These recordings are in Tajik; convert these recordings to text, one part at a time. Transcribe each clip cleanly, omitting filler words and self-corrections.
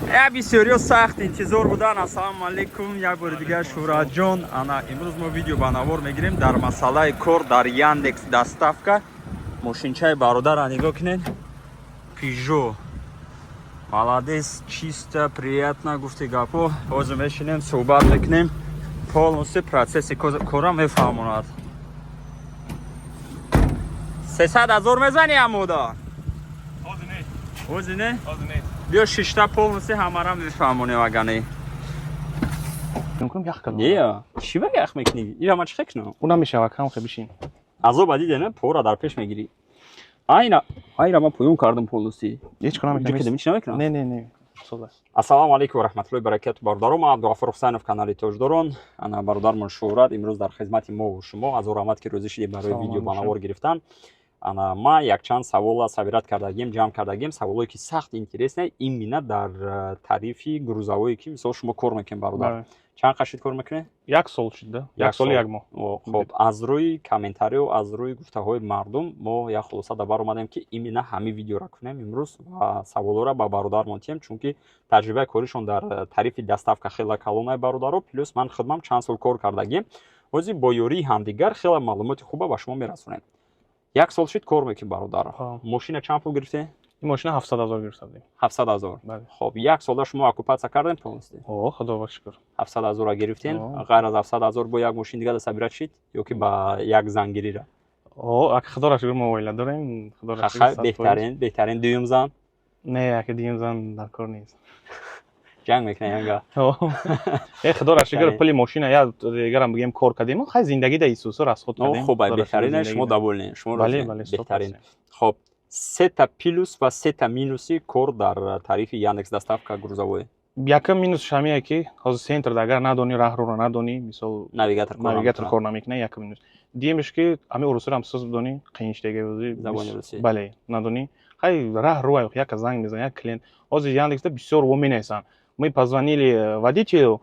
Я бисёриё сахт интизор будан. Ассалому алайкум, як бори дигар, Шӯҳратҷон. Ана имрӯз мо видео ба навор мегирем дар масъалаи кор дар Яндекс Доставка. Мошинчаи бародара нигоҳ кунед. Пижо. Молодец, чисто, приятно, гуфти гапо. Ҳозир мешинем, суҳбат мекунем. Полностью процесси кора мефаҳмонад. 300 000 мезани, амода? Ҳозир не. Ҳозир не? Ҳозир не. Биё, шишта полностью ҳамара мефаҳмонем, агане. Мумкин ях кардам. Не, чӣ ба ях мекунӣ? Ира ман чӣ кунам? Уна мешава, кам хе бишин. Азоба диде, не? Пора дар пеш мегирӣ. Айна, айра ман поён кардам полностью. Ҳеҷ кор намекунам. Ҷо кардам, ҳеч намекунам? Не, не, не. Соз аст. Ассалому алайкум ва раҳматуллоҳи баракату, бародарон. Ман Абдуғафур Ҳусайнов, канали Тоҷдорон. Ана бародармон Шӯҳрат имрӯз дар хизмати мо ва шумо. Азор раҳмат, ки розӣ шудед барои Саломат видео ба бошед. навор гирифтан. Ана ма якчанд савола собирать кардагим, ҷамъ кардагим, саволое ки сахт интересне именно дар тарифи грузовое, ки мисол шумо кор мекунед, бародар. Бале. Чанд қашид кор мекунед? Як сол шуд, да? Як сол, як моҳ. О, хоб, аз рӯи комментарио, аз рӯи гуфтаҳои мардум мо як хулоса дар бар омадем, ки именно ҳамин видеоро кунем имрӯз ва саволҳоро ба бародармон тиҳем, чунки таҷрибаи коришон дар тарифи доставка хеле калонай, бародаро. Плюс ман худмам чанд сол кор кардагим. Ҳозир бо ёрии ҳамдигар хеле маълумоти хуба ба шумо мерасонем. Як сол шид кор мекунем, бародар. Ҳа. Мошина чанд пул гирифтем? Ин мошина 700 000 гирифта будем. 700 000? Бале. Хоб, як сола шумо окупаться кардем полностью? О, худо ба шукр. 700 000-ро гирифтем. О. Ғайр аз 700 000 бо як мошин дига собирать шид ё ки ба як зангирира? О, ак, худоро шукр, мо оила дорем. Худоро шукр. Хай, 100%. беҳтарин, беҳтарин. Дуюм зан? Не, яке дуюм зан дар кор нест. Ҷанг мекунад янга. О. Э, худоро шукр, Беҳтарин. пули мошина я дигарам бигем, кор кардем. Хай, зиндагӣ да Исусо расход Ну, кардем. хуб, Худоро шукр, беҳтарин, шумо зиндагӣ. довольны, шумо Бале, розӣ. бале, стоп Беҳтарин. ҳастем. Хоб, сета плюс ва сета минуси кор дар тарифи Яндекс Доставка грузовой. Якум минусш ҳамие, ки ҳозир центрда агар надонӣ, раҳрӯро надонӣ, мисол, навигатор кор навигатор намекунад. Кор намекунад, якум минус. Дуюмиш, ки ҳамин урусиро ҳам суз бидонӣ, қиин шудага ӯзи. Забони русӣ. Бале, надонӣ, хай, раҳ рӯ яка занг мезанад як клиент. Ҳозир Яндексда бисёр во менависанд: «Мы позвонили водителю,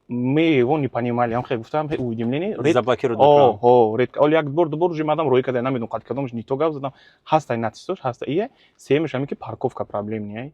мы его не понимали». Ҳам хе гуфтам, хе уведомление Заблокируют. О, о, редко. Оли як бор, ду бор уже мадам рӯй карда, намедонам, қад кадомаш не то гап задам. Ҳастай натистош, ҳаста ие. Сеюмаш ҳамин, ки парковка проблемный.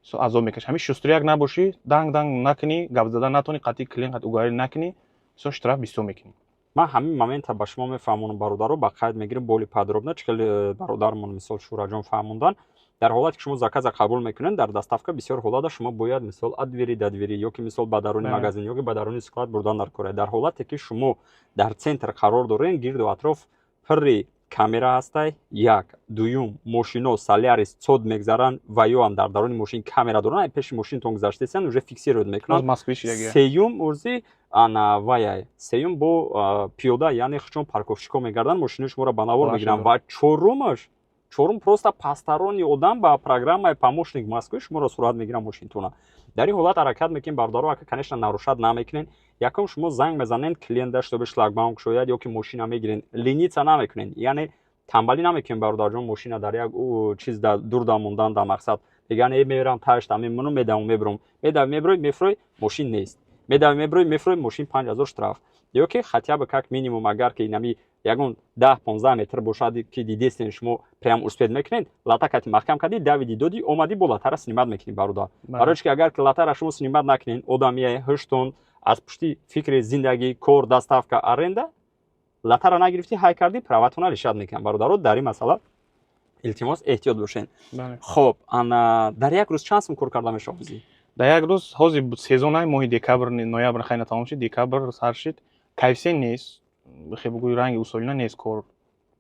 Со азоб мекаши. Ҳамин шустрияк набошӣ, данг данг накунӣ, гап зада натонӣ, қатъи клиент қат уговорить накунӣ, со штраф бисёр мекунӣ. Ман ҳамин момента ба шумо мефаҳмонам, бародаро, ба қайд мегирем более подробно, чӣ хеле бародармон, мисол, Шӯраҷон фаҳмондан. Дар ҳолате ки шумо заказа қабул мекунед дар доставка, бисёр ҳолата шумо бояд, мисол, от двери до двери ё ки, мисол, ба даруни магазин ё ки ба даруни склад бурдан дар кора. Дар ҳолате ки шумо дар центр қарор доред, гирду атроф пурри камера ҳастай, як. Дуюм, мошино Солярис цод мегзаранд ва ё ҳам дар даруни мошин камера доранд, ай пеши мошинтон гузаштесанд, уже фиксировать мекунанд. Боз Москвич яге. Сеюм, урзи ана ваяй, сеюм, бо пиёда, яъне чун парковщико мегарданд, мошинои шуморо ба навор Баланд мегиранд. шуда. Ва чорумаш, чорум, просто посторонний одам ба программаи «Помощник Москвы» шуморо сурат мегиранд мошинтона. Дар ин ҳолат ҳаракат мекунем, бародаро, ака, конечно, нарушать намекунен. Якум, шумо занг мезанен клиента, чтобы шлагбаум кушояд ё ки мошина мегирен. Лениться намекунен, яъне тамбалӣ намекунем, бародарҷон. Мошина дар як чиз дурда мондан дар мақсад мегӯян: «Э, мерам ташта мемонам, медавам, мебурам». Медави, мебурой, мефурой, мошин нест. Медави, мебурой, мефурой, мошин, 5000 штраф. Ё ки хотя бы как минимум, агар ки нами ягон 10-15 метр бошад, ки дидестен, шумо прям успеть мекунед, лата кати маҳкам кардӣ, давиди, додӣ, омадӣ, бо латара снимать мекунӣ, бародар. Барои чи ки агар ки латара шумо снимать накунед, одамие ҳуштон аз пушти фикри зиндагӣ, кор, доставка, аренда, латара нагирифтӣ, ҳай кардӣ, праватона лишать мекунам. Бародаро, дар ин масъала, илтимос, эҳтиёт бошед. Хоб, ана дар як рӯз чанд сум кор карда мешавад? Дар як рӯз ҳозир сезонаи моҳи декабр, ноябр хайна тамом шид, декабр сар шид, коэффициент нест, хе бугӯи, ранги усолина нест кор.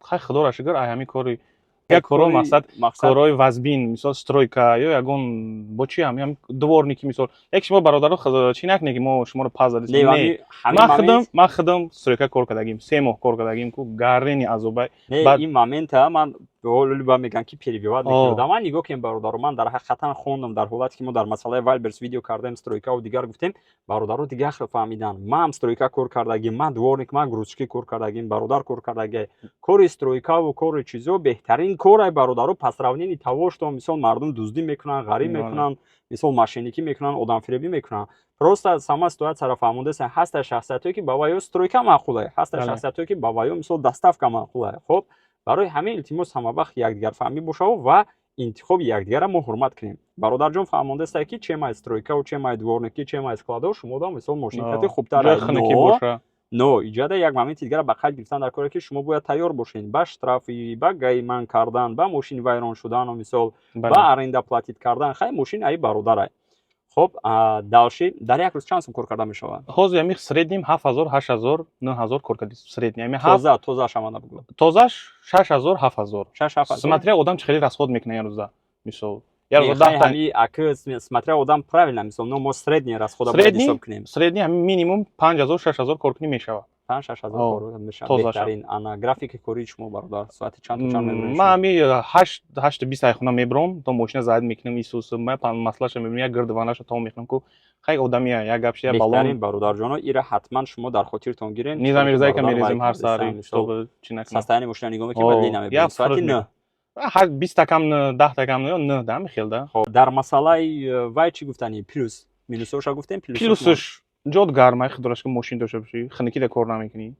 Хай, худоро шукр, ай ҳамин кори як коро, мақсад, корҳои вазбин, мисол, стройка ё ягон бо чи ҳам дворники, мисол, як шумо, бародаро, чӣ накунед, ки мо шуморо паз задем. Ман худам стройка кор кардагим, 3 моҳ кор кардагим, ку гаррени азобай. Ин момента ман ба мегӯям, ки перебивать мекардам. Ман нигоҳ кунем, бародаро, ман дар ҳақиқатан хондам. Дар ҳолате ки мо дар масъалаи Вайлдберриз видео кардем, стройкаву дигар гуфтем, бародаро дигар хел фаҳмидан. Ман стройка кор кардагим, ман дворник, ман грузчикӣ кор кардагим, бародар кор кардаги. Кори стройкаву кори чизо беҳтарин корай, бародаро, по сравнению того, что, мисол, мардум дуздӣ мекунанд, ғариб мекунанд, мисол, мошенникӣ мекунанд, одамфиребӣ мекунанд. Просто сама ситуацияро фаҳмондаста. Ҳаста шахсиятое, ки ба ваё стройка маъқулай, ҳаста шахсиятое, ки ба ваё, мисол, доставка маъқулай. Хоб, барои ҳамин, илтимос, ҳама вақт якдигарфаҳмӣ бошаву ва Интихоби якдигарро мо ҳурмат кунем. Бародарҷон фаҳмондастае, ки чем ай стройкаву, чем ай дворникӣ, чем ай складо шумо да, мисол, мошинкати хубтар. Но иҷода як моменти дигара ба қайд гирифтан дар коре, ки шумо бояд тайёр бошед ба штрафи, ба ГАИ ман кардан, ба мошин вайрон шудану, мисол, ба аренда платить кардан. Хай, мошин аи бародарай. Хоб, дальше, дар як рӯз чанд сум кор карда мешавад? Ҳозир ами средним 7000, 8000, 9000 кор карди средний ами. Тоза, тоза шамада бугӯ. Тозаш 6000, 7000. Шаш, 7000. Смотря одам чӣ хеле расход мекунад як рӯза, мисол. Смотря одам, правильно, мисол, но мо средний расхода бояд ҳисоб кунем. Средний ҳами минимум 5000, 6000 кор кунӣ мешавад. 5, 6000 кор мешавад, беҳтарин. Ана графики кории шумо, бародар, соати чанд то чанд мебуред? Ман ҳами 8, 8:20 ай хона мебурам, то мошина заряд мекунам, исус маслаша мебинам, як гирди ванаша то мекунам, ку хай одамия як гап шия балон. Беҳтарин, бародарҷоно, ира ҳатман шумо дар хотиртон гирен. Низам мирзайка мерезем ҳар саҳари, чтобы чӣ накунам. Состояние мошина нигоҳ мекунем, баъд лина мебинем, соати 9. 20 кам, 10 кам, ё 9 да, хел да. Хоб, дар масъалаи вай чӣ гуфтани, плюс минусоша гуфтем. Плюсш ҷот гармай, худораш, ки мошин дошта бошӣ, хунукида кор намекунӣ,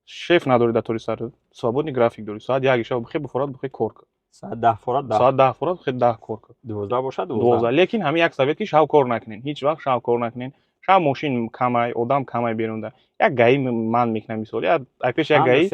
шеф надорӣ дар тори сарат, свободный график дорӣ. Соат 1 шаб бихе бифорад, бихе кор кун. Соат 10 форад, 10. Соат 10 форад, бихе 10 кор кун. 12 бошад, 12. 12. Лекин ҳамин як совет, ки шаб кор накунен, ҳеҷ вақт шаб кор накунен. Шаб мошин камай, одам камай берунда, як ГАИ ман мекунам, мисол, як ай пеш як ГАИ,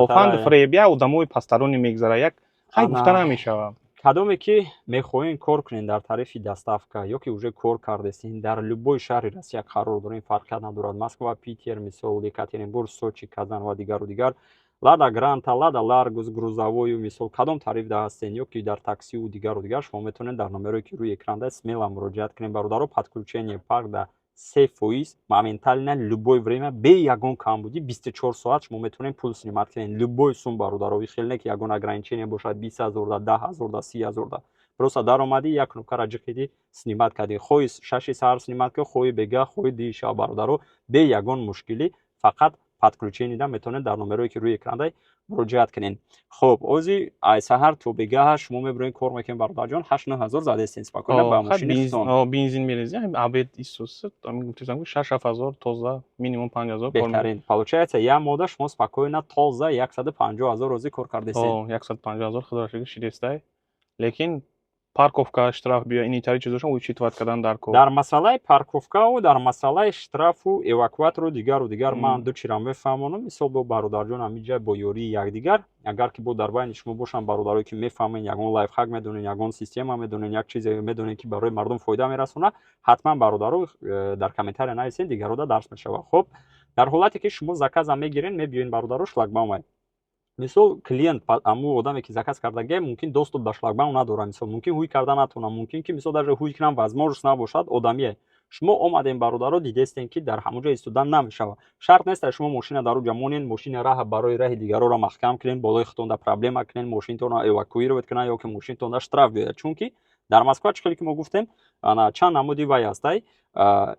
фанду фиреб, як одамои посторонний мегзара, як хай гуфта намешавад. Кадоме ки мехоҳем кор кунем дар тарифи доставка ё ки уже кор кардестем, дар любой шаҳри Россия қарор дорем, фарқият надорад: Москва, Питер, мисол, Екатеринбург, Сочи, Казан ва дигару дигар, Лада Гранта, Лада Ларгус, грузовою, мисол, кадом тариф да ҳастен ё ки дар таксиву дигару дигар, шумо метавонед дар номерое, ки рӯи экран даст, смело муроҷиат кунем. Бародаро, подключение парк да 3% моментально, любое время, бе ягон камбудӣ, 24 соат шумо метавонед пул снимать кунед, любой сум, бародаро. Хеле не ки ягон ограничение бошад, 20 000 да, 10 000 да, 30 000 да. Просто даромадӣ, як кнопкара ҷиқидӣ, снимать кардӣ. Хоҳи 6 саҳар снимать кун, хоҳи бега, хоҳи дии шаб, бародаро, бе ягон мушкилӣ. Фақат подключение да метавонед дар номерое, ки рӯи экран дай, муроҷиат кунед. Хуб, ози ай саҳар то бегаҳа шумо мебурен, кор мекунед, бародарҷон, 8-9 ҳазор задестен спокойно ба мошини худтон. Бензин мерези, обед, исус, 6, 7000 тоза, минимум 5000. Беҳтарин. Получается, як моҳда шумо спокойно тоза 150 000 розӣ кор кардесен. 150 000, худо шукр, шидестай, лекин парковка, штраф биё, инитари чизошон учитывать кардан дар кор. Дар масъалаи парковкаву дар масъалаи штрафу эвакуатору дигару дигар ман ду чира мефаҳмонам. Мисол, бо бародарҷон ҳамиҷа бо ёрии якдигар, агар ки бо дар байни шумо бошанд бародарое, ки мефаҳмед, ягон лайфхак медонед, ягон система медонед, як чизе медонед, ки барои мардум фоида мерасонад, ҳатман, бародаро, дар комментария нависед, дигарода дарс мешавад. Хуб, дар ҳолате ки шумо заказа мегирен, мебиёен, бародаро, шлагбаумай, мисол, клиент, аму одаме, ки заказ кардагия, мумкин доступ ба шлагбаум надорад, мисол, мумкин ҳуй карда натавонад, мумкин ки, мисол, даже ҳуй кунам возможность набошад одамие. Шумо омадем, бародаро, дидестем, ки дар ҳамон ҷо истодан намешавад. Шарт нест шумо мошина дар уҷа монен, мошина раҳа барои раҳи дигароро маҳкам кунен, болои худтонда проблема кунен, мошинтонро эвакуировать кунанд ё ки мошинтонда штраф биёяд. Чунки дар Москва, чӣ хеле ки мо гуфтем, чанд намуди вай ҳастай: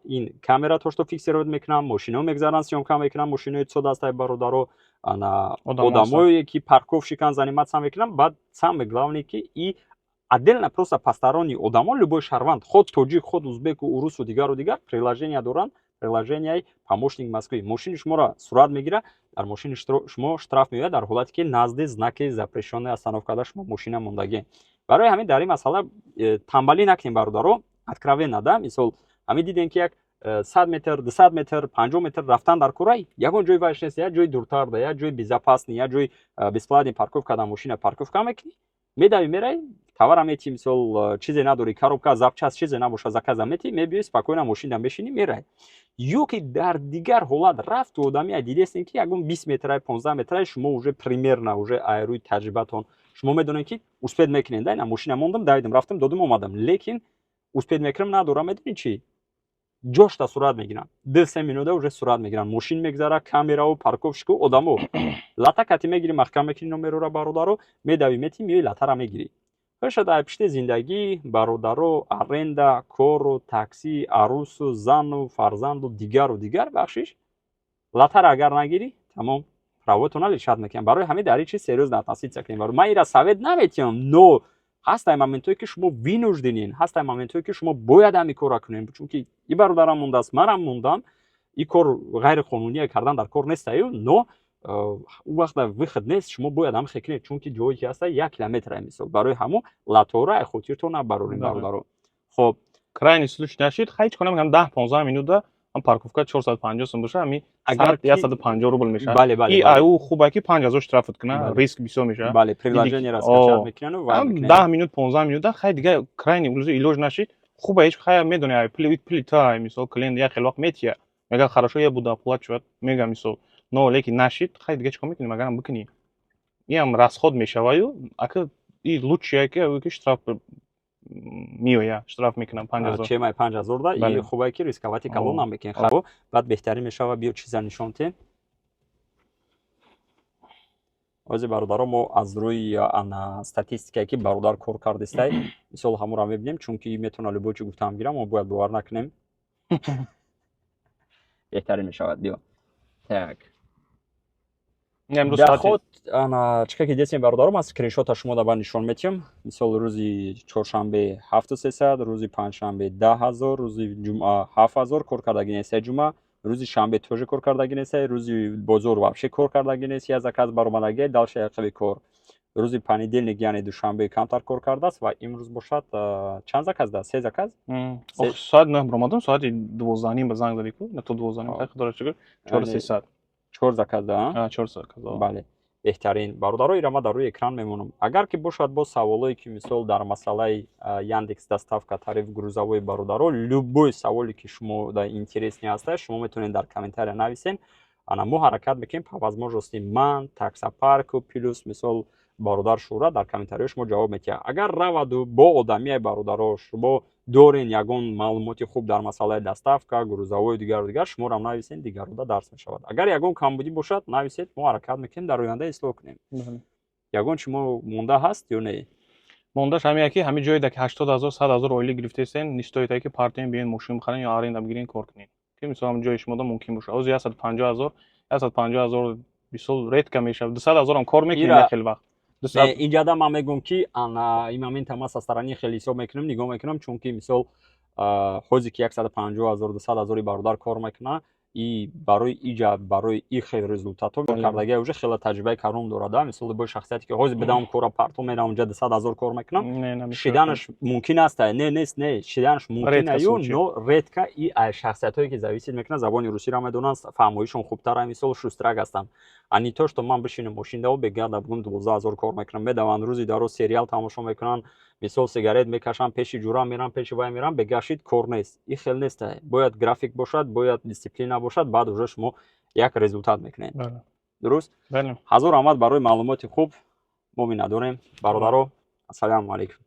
ин камера то что фиксировать мекунанд, мошино мегзаранд, съёмка мекунанд, мошинои цод ҳастай, бародаро, одамое, ки парковщикан, заниматься мекунанд. Баъд самое главное, ки и отдельно просто посторонний одамо, любой шаҳрванд, худ тоҷик, худ узбеку, урусу, дигару дигар, приложения доранд, приложенияи «Помощник Москвы», мошини шуморо сурат мегирад, дар мошини шумо штраф меояд, дар ҳолате ки назди знаки запрещенной остановкада шумо мошина мондагӣ. Барои ҳамин дар ин масъала тамбалӣ накунем, бародаро, откровенно да. Мисол, ҳамин дидем, ки як 100 метр, 200 метр, 50 метр рафтан дар курай, ягон ҷои вайш нест, як ҷои дуртар да, як ҷои безопасный, як ҷои бесплатный парковка да мошина парковка мекунӣ, медави, мераи, товара мети, мисол, чизе надори, коробка, запчасть, чизе набоша, заказа мети, мебиёи, спокойно мошина мешинӣ, мерай. Ё ки дар дигар ҳолат рафту одами дидестем, ки ягон 20 метрай, 15 метрай, шумо уже примерно, уже айрӯи таҷрибатон шумо медонед, ки успеть мекунед да, ина мошина мондам, давидам, рафтам, додум, омадам, лекин успеть мекунам, надорам, медонӣ чӣ, ҷошта сурат мегиранд, 2-3 минута уже сурат мегиранд, мошин мегзара, камераву, парковщику, одамо. Лата кати мегирӣ, маҳкам мекунӣ номерора, бародаро, медави, мети, миёи, латара мегирӣ. Бошад, дар пишти зиндагӣ, бародаро, аренда, кору, такси, арӯсу, зану, фарзанду, дигару дигар, бахшиш, латара агар нагирӣ, тамом, правотона лишать мекунам. Барои ҳамин дар ин чиз серьёзно относиться кунем. Ман ира совет наметиҳам, но ҳастай моментое, ки шумо вынужденен, ҳастай моментое, ки шумо бояд ҳамин корра кунем, чунки и бародарам мондааст, манам мондам. И кор ғайриқонуние кардан дар кор нестаю, но Ӯ вақта выход нест, шумо бояд ҳам хел кунед, чунки ҷое ки ҳаста, 1 километр, мисол. Барои ҳамо латора ай хотиртон набарорем, бародаро. Хоб. Крайний случай нашид, хай, ҳеч кунам, 10-15 минута ҳам парковка 450 сум боша, ҳами 150 рубл мешавад. Бале, бале. И аю хуба ки 5000 штраф куна, риск бисёр мешавад. Бале, приложение ра скачать мекунанд ва 10 минут, 15 минута, хай, дига крайний илоҷ нашид, хуба, ҳеч, хай, медони, ай пули та, мисол, клиент як хел вақт метия, мега: «Хорошо, я буду оплачивать», мега, мисол. Но лекин нашид, хай, дига чикор мекунем? Агарам бикунӣ, иам расход мешаваю. Ака, и лучше ки штраф меоя, штраф мекунам 5000. Чемай 5000 да и хубае ки рисковать и калон намекунем. Хаб, баъд беҳтарин мешава. Биё, чиза нишон тем. Ози, бародаро, мо аз рӯи ана статистикае, ки бародар кор кардистай, мисол, ҳамонро мебинем, чунки метавона любой чи гуфтаам гирам, мо бояд бовар накунем. Беҳтарин мешавад. Биё, так, доход ана чӣ ки десем, бародаро, ман скриншота шумо да нишон метиҳам. Мисол, рӯзи чоршанбе 7300, рӯзи панҷшанбе 10 000, рӯзи ҷумъа 7000 кор кардаги нестай, ҷумъа. Рӯзи шанбе тоже кор кардаги нестай, рӯзи бозор вообще кор кардаги нест, як заказ баромадаги, дальше яқаби кор. Рӯзи понедельник, яъне душанбе, камтар кор кардааст ва имрӯз бошад чанд заказ да? Се заказ. Соат 9 баромадам, соати 12:30 ба занг задӣ ку, то 12:30, худоро шукр, 4300. Чор заказ да. Чор заказ. Бале, беҳтарин, бародаро. Ира ма дар рӯи экран мемонам. Агар ки бошад боз саволое, ки, мисол, дар масъалаи Яндекс Доставка, тариф грузовой, бародаро, любой саволе, ки шумо да интересный ҳаста, шумо метавонед дар комментария нависен. Ана мо ҳаракат мекунем, по возможности ман, таксопарку, плюс, мисол, бародар Шура дар комментариҳо шумо ҷавоб метиҳад. Агар раваду бо одамияи, бародаро, шумо дорен ягон маълумоти хуб дар масъалаи доставка грузовой, дигару дигар, шуморам нависен, дигаруда дарс мешавад. Агар ягон камбудӣ бошад, нависед, мо ҳаракат мекунем, дар оянда ислоҳ кунем. Ягон чи мо монда ҳаст ё не? Мондаш ҳамия, ки ҳамин ҷое ки 80 000, 100 000 ойлик гирифтесен, не стоит ае ки партием биёен, мошин бихарен ё аренда бигирен, кор кунен, ки, мисол, ҳамин ҷои шумода мумкин бошад. Ҳозир 150 000, 150 000, мисол, редко мешавад. 200 000-ам кор мекунем хеле вақт. Инҷада ман мегӯям, ки ана ин момента ман со стороны хеле ҳисоб мекунам, нигоҳ мекунам, чунки, мисол, ҳозе ки 150 000, 200 000-и бародар кор мекунад, и барои иҷа, барои и хел результатҳо кардагия уже хеле таҷрибаи калон дорад. Мисол, бо шахсияте, ки ҳозир бидам кора парто, мерам унҷа 200 000 кор мекунам, шиданаш мумкин аст, не, нест, не, шиданаш мумкин аю, но редко. И шахсиятҳое, ки зависит мекунад, забони русиро медонанд, фаҳмоишон хубтара, мисол, шустрак ҳастанд. А не то что ман бишинам мошиндао, бегарда, бигӯм, 12 000 кор мекунам. Медаванд, рӯзи дароз сериал тамошо мекунанд, мисол, сигарет мекашанд, пеши ҷура мерам, пеши вай мерам, бегашид, кор нест. И хел нест. Бояд график бошад, бояд дисциплина бошад, баъд уже шумо як результат мекунед. Дуруст. Ҳазор раҳмат барои маълумоти хуб. Мо миннатдорем, бародаро. Ассалому алайкум.